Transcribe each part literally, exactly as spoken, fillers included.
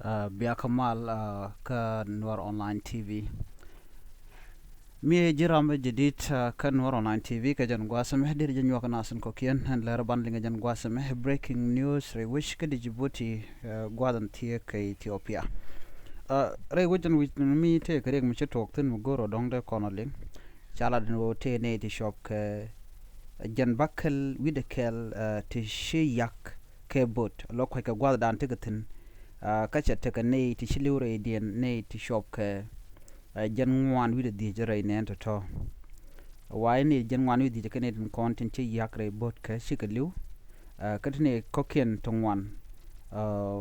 Biakä mal kä Nuɔr Online T V. Mi ji̱ ram jadid kä Nuɔr Online T V kɛ jɛn gua̱a̱th ɛmɛ, deri jɛ nyuak nasin kɔkiɛn, ɛn lɛr ban liŋ jɛn gua̱a̱th ɛmɛ, breaking news rɛy wec kä Djibouti, gua̱a̱th ɛn thiee kɛ Ethiopia. Rɛy wec ɛn wi̱c mi tëë kɛ riɛk mi ci tuɔɔk thi̱n mi go̱r ɔ dɔ̱ŋ dee kɔn ɔ liŋ. Ca lat ɛn ɣöö tëë nɛy ti cuɔp kɛ jɛn bäkɛl wi̱cdɛ kɛl ti ci yak kɛ bo̱o̱t, lɔ kua̱ckɛ gua̱a̱thdan tekɛ thi̱n. Kä cɛ tekɛ nɛy ti ci li̱w rɛydiɛn, nɛy ti cuɔp kɛ jɛn ŋuan wi̱cdɛ dhiec rɛy nɛɛni tɔ̱tɔ̱. Wa i̱ nɛy jɛn ŋuan wi̱cdɛ dhiec kɛ nɛy tin kɔn tin ci yak rɛy bo̱o̱t kɛ cikɛ li̱w. Kä ti nɛy kɔ̱kiɛn ti ŋuan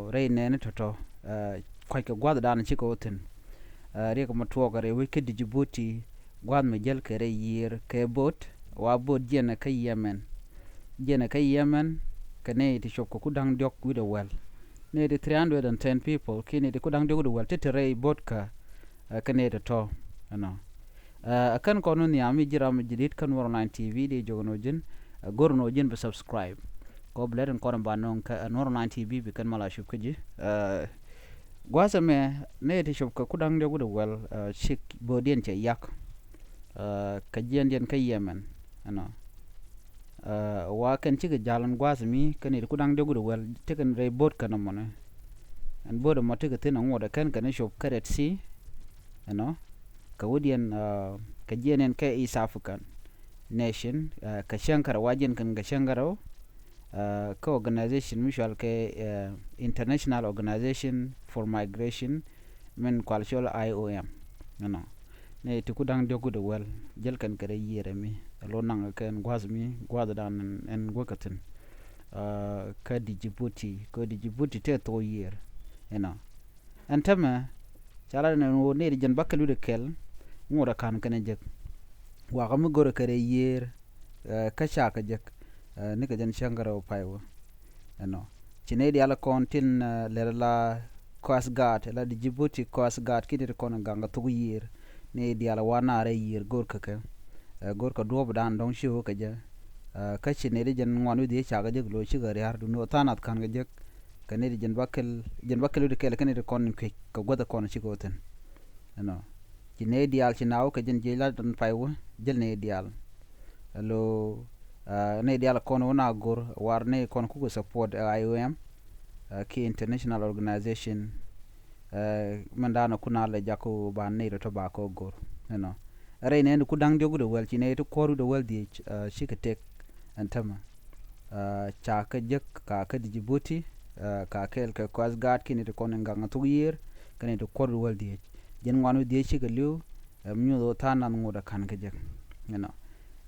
rɛy nɛɛni tɔ̱tɔ̱, kua̱ckɛ gua̱a̱thdan cikɛ wä thi̱n. Riɛk mɔ tuɔɔkɛ rɛy wec kä Djibouti, gua̱a̱th mi jäl kɛ rɛy yiëër kɛ bo̱o̱t, wa bo̱o̱t jiɛnɛ kä Yemen. Jiɛnɛ kä Yemen kɛ nɛy ti cuɔp kɛ ku da̱ŋ diɔ̱k wi̱cdɛ wäl. Nɛy ti three hundred and ten people kiɛ nɛy ti ku da̱ŋ diɔ̱k wi̱cdɛ wäl ti te rɛy bo̱o̱t kä, kä nɛy tɔ̱tɔ̱ ɛnɔ. Ɛ kɛn kɔn ni nhiam mi ji̱ ram mi jadid kä Nuɔr Online T V, dee jiök ɛn ɣöö ji̱n, go̱r ɛn ɣöö ji̱n bi subscribe. Kɔ bi lɛt in kɔn ba nöŋ kä Nuɔr Online T V bi kɛn mal a cup kä ji̱. Gua̱a̱th ɛmɛ nɛy ti cuɔp kɛ ku da̱ŋ diɔ̱k wi̱cdɛ wäl, cik bo̱o̱tdiɛn cɛ yak. Kä jiɛndiɛn kä Yemen ɛnɔ. Wa kɛn cikɛ ja̱l ɛn gua̱a̱th mi kɛn nɛy ti ku da̱ŋ diɔ̱k wi̱cdɛ wäl tekɛn rɛy bo̱o̱t kɛn ɛmɔni. Ɛn bo̱o̱t ɛmɔ tekɛ thi̱n ɛŋuɔt ɛ kɛn kɛn cuɔp kä Red Sea ɛnɔ. Kɛ wädiɛn kɛ jiɛndiɛn kɛ East African nation, kɛ cäŋ kärɔw, wa jiɛn kɛn kɛ cäŋ kärɔw. Kä organization mi cual kɛ International Organization for Migration, min kual cɔl I O M ɛnɔ. Nɛy ti ku da̱ŋ diɔ̱k wi̱cdɛ wäl jäl kɛn kɛ rɛy yiëër ɛmi, ɛ lo̱ naŋ kɛn gua̱a̱th mi gua̱a̱thdan ɛn wäkä thi̱n. Kä Djibouti, kä Djibouti tëë thok yiëër ɛnɔ. Ɛn täämɛ ca lat ɛn ɣöö nɛy ti jɛn bäkɛl wi̱cdɛ kɛl ŋot ɛ ka̱n kɛn ɛ jek. Wakä mi go̱rɛ kɛ rɛy yiëër kä ca kɛ jek nikɛ jɛn cäŋ kärɔw pay wä ɛnɔ. Ci nɛy diaal kɔn tin lɛl la Coast Guard, la Djibouti Coast Guard kiɛ nɛy ti kɔn in gaŋ kɛ thok yiëër. Nɛy diaal wa naar rɛy yiëër go̱r kɛ kɛ, go̱r kɛ duɔ̱ɔ̱pdan dɔ̱ŋ ci ɣöö kɛ jɛ. Kä ci nɛy ti jɛn ŋuan wi̱cdɛ dhiec ca kɛ jek lo̱c cikɛ ria̱r, duŋni ɣöö tha̱a̱ŋ nath ka̱n kɛ jek. Kɛ nɛy ti jɛn bäkɛl, jɛn bäkɛl wi̱cdɛ kɛl kɛ nɛy ti kɔn in kuec kɛ guäth kɔn cikɛ wä thi̱n ɛnɔ. Ci nɛy diaal ci na wä kɛ jɛn jiec la dɔn pay wä jäl nɛy diaal. Ɛ lo̱ nɛy diaal kɔn wä na go̱r war nɛy kɔn kukɛ support ɛ I O M kiɛ international organization. Mɛn da̱a̱n ɛ kun a lɛ jak kɛ wä ba nɛy tɔ̱tɔ̱ ba kɛ wä go̱r ɛnɔ. Rɛy nɛɛni ku da̱ŋ diɔ̱k wi̱cdɛ wäl ci nɛy ti kuɔ̱r wi̱cdɛ wäl dhiec cikɛ tëk ɛn täämɛ. Ca kɛ jek ka kä Djibouti, ka kɛɛl kɛ Coast Guard kiɛ nɛy ti kɔn in gaŋ thok yiëër kɛ nɛy ti kuɔ̱r wi̱cdɛ wäl dhiec. Jɛn ŋuan wi̱cdɛ dhiec cikɛ li̱w. Ɛ mi nyuth ɣöö tha̱a̱ŋ nath ŋot ɛ ka̱n kɛ jek ɛnɔ.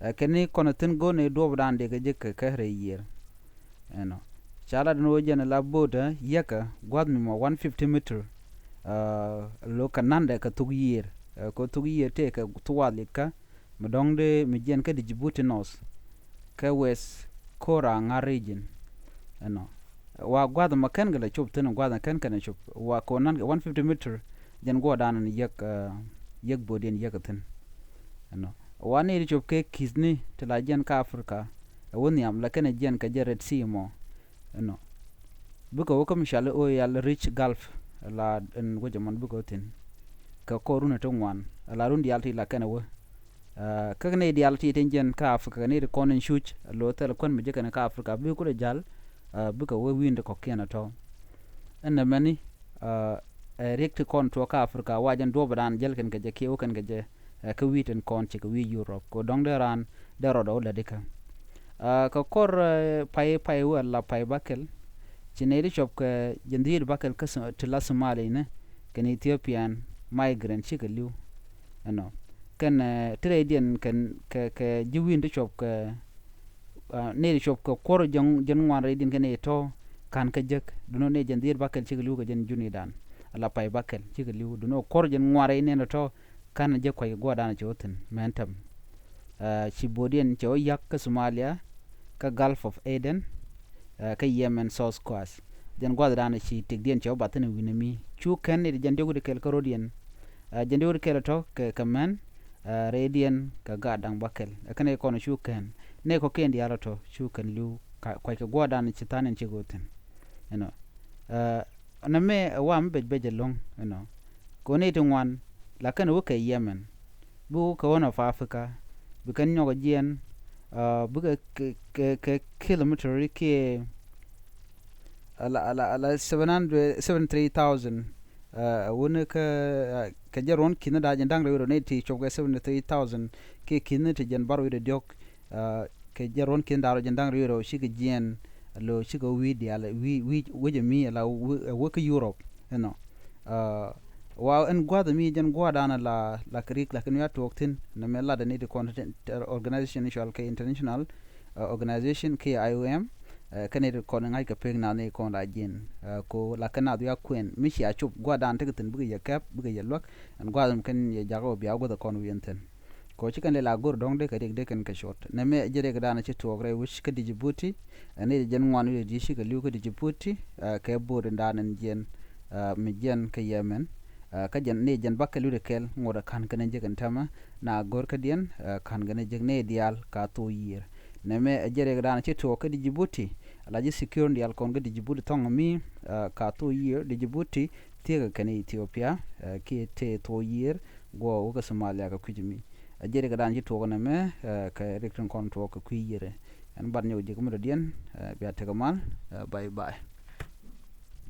Ɛ kɛn ni kɔn ɛ thi̱n go̱o̱r nɛy duɔ̱ɔ̱pdan dee kɛ jek kɛ kɛ rɛy yiëër ɛnɔ. Ca lat ɛn ɣöö jɛn ɛ la bo̱o̱t ɛ yäkä gua̱a̱th mi mɔ one fifty meter. Lo̱k kɛ na̱ndɛ kɛ thok yiëër, kɛ thok yiëër tëë kɛ thuaal ikä mi dɔ̱ŋ dee mi jiɛn kä Djibouti North kä West Kora Ŋa̱r region ɛnɔ. Wa gua̱th ɛmɔ kɛn kɛ lɛ cop thi̱n, gua̱th ɛmɔ kɛn kɛn ɛ cop. Wa kɛ nan kɛ one fifty meter jɛn guɔ̱ɔ̱rdan ɛn yäk, yäk bo̱o̱tdiɛn yäk ɛ thi̱n ɛnɔ. Wa ni ti cop kɛ ki̱thni ti la jiɛn kä Africa ɛ wä nhiam, la kɛn ɛ jiɛn kɛ jɛ Red Sea mɔ ɛnɔ. Bikɛ wä kä mi cɔal i̱ Oil Rich Gulf, la ɛn wec ɛmɔn bikɛ wä thi̱n kɛ kɔr run ɛ ti ŋuan, la run diaal ti la kɛn ɛ wä. Kä nɛy diaal ti tin jiɛn kä Africa, nɛy ti kɔn in cuc lo̱ thil kuän mi ji̱ kɛn kä Africa, bi kulɛ ja̱l bikɛ wä wi̱i̱n ti kɔ̱kiɛn ɛ tɔ̱. Ɛn nɛmɛni ɛ riɛk ti kɔn tuɔɔk kä Africa, wa jɛn duɔ̱ɔ̱pdan jäl kɛn kɛ jɛ kiɛ wä kɛn kɛ jɛ kä wi̱i̱ tin kɔn cikɛ wi̱i̱ Europe, kɛ dɔ̱ŋ dee raan dee rɔɔdɛ wä lätdi kä. Kɛ kɔr pay, pay wä la pay bäkɛl, ci nɛy ti cuɔp kɛ jɛn dhi̱i̱t bäkɛl kä ti la Somali ni kɛn Ethiopian migrant cikɛ li̱w ɛnɔ. Kɛn ti rɛydiɛn kɛn kɛ, kɛ ji̱ wi̱i̱n ti cuɔp kɛ, nɛy ti cuɔp kɛ kuɔr jɛn, jɛn ŋuan rɛydiɛn kɛn nɛy tɔ̱ ka̱n kä jek, duundɛ nɛy jɛn dhi̱i̱t bäkɛl cikɛ li̱w kɛ jɛn junidan. La pay bäkɛl cikɛ li̱w, duundɛ kuɔr jɛn ŋuan rɛy nɛn tɔ̱ ka̱n jek kuac kɛ guɔ̱ɔ̱rdan cɛ wä thi̱n mɛn täämɛ. Ci bo̱o̱tdiɛn cɛ wä yak kä Somalia, kä Gulf of Aden, kä Yemen South Coast. Jɛn gua̱thdan ci tëkdiɛn cɛ wä bath thi̱n wi̱nɛ mi cu kɛn nɛy ti jɛn diɔ̱k wi̱cdɛ kɛl kä ro̱diɛn. Jɛn diɔ̱k wi̱cdɛ kɛl tɔ̱ kɛ, kɛ mɛn rɛydiɛn kɛ gaat da̱ŋ bäkɛl. Ɛ kɛn nɛy kɔn cu kɛn, nɛy kɔ̱kiɛn diaal tɔ̱ cu kɛn li̱w kuac kɛ guɔ̱ɔ̱rdan ci tha̱a̱ŋ ɛn cikɛ wä thi̱n ɛnɔ. Nɛmɛ ɛ wa mi bec bec ɛlɔ̱ŋ, you know. Kɛ wä nɛy ti ŋuan, la kɛn wä kɛ Yemen, bi wä kɛ Horn of Africa, bi kɛn nyɔk ɛ jiɛn, bikɛ kɛ, kɛ, kɛ kilometer kiɛ ala, ala, ala seven hundred, seventy three thousand, wä ni kä, kɛ jɛ ruɔ̱n ki̱n da̱ŋ jiɛn da̱ŋ rɛw rɛw, nɛy ti cop kɛ seventy three thousand kiɛ ki̱n ti jiɛn bärɔw wi̱cdɛ diɔ̱k, kɛ jɛ ruɔ̱n ki̱n da̱ŋ rɛw jiɛn da̱ŋ rɛw rɛw cikɛ jiɛn, lo cikɛ wi̱i̱ diaal, wi̱i̱, wi̱i̱, wi̱i̱ jɛ mi ala wä kä Europe, you know. Wa ɛn gua̱a̱th mi jɛn gua̱a̱th dan la, la kɛ rik, lakin wi̱i̱ a tuɔɔk thi̱n, nɛmɛ lat ɛn nɛy ti kɔn organization cɔal kɛ international organization kiɛ I O M, kɛn nɛy ti kɔn ŋa̱c kɛ pek nath ni kɔn la jiɛn, ko la kɛn nath wi̱i̱ a kuɛn mi cia cop gua̱a̱th dan tekɛ thi̱n, bikɛ yɛ kɛp, bikɛ yɛ luäk, ɛn gua̱a̱th mi kɛn yɛ jakä wä bia guäth kɔn wi̱i̱ ɛn thi̱n. Kɛ ɣöö ci kɛn lɛ la go̱r dɔ̱ŋ dee kɛ riɛk dee kɛn kɛ cuɔt. Nɛmɛ jɛ riɛk dan ci tuɔɔk rɛy wec kä Djibouti. Ɛ nɛy ti jɛn ŋuan wi̱cdɛ di̱i̱t cikɛ li̱w kä Djibouti, kɛ bo̱o̱r in dan in jiɛn, mi jiɛn kä Yemen. Kä jɛn nɛy jɛn bakɛ li̱w dee kɛl ŋot ɛ ka̱n kɛn jek in täämɛ, na go̱r kädiɛn, ka̱n kɛn jek nɛy diaal ka thok yiër. Nɛmɛ jɛ riɛk dan ci tuɔɔk kä Djibouti. La ji̱ security diaal kɔn kä Djibouti thɔŋ mi, ka thok yiër Djibouti thieekä kɛn Ethiopia, kiɛ tëë thok yiër guɔ wä kä Somalia kɛ kui̱c mi. Ɛ jɛ riɛk dan ci tuɔɔk nɛmɛ, kɛ riɛk tin kɔn tuɔɔk kɛ kui̱ yiër. Ɛn bat nyɔk jek mi dɔ̱diɛn, bia tekɛ mal, bye bye.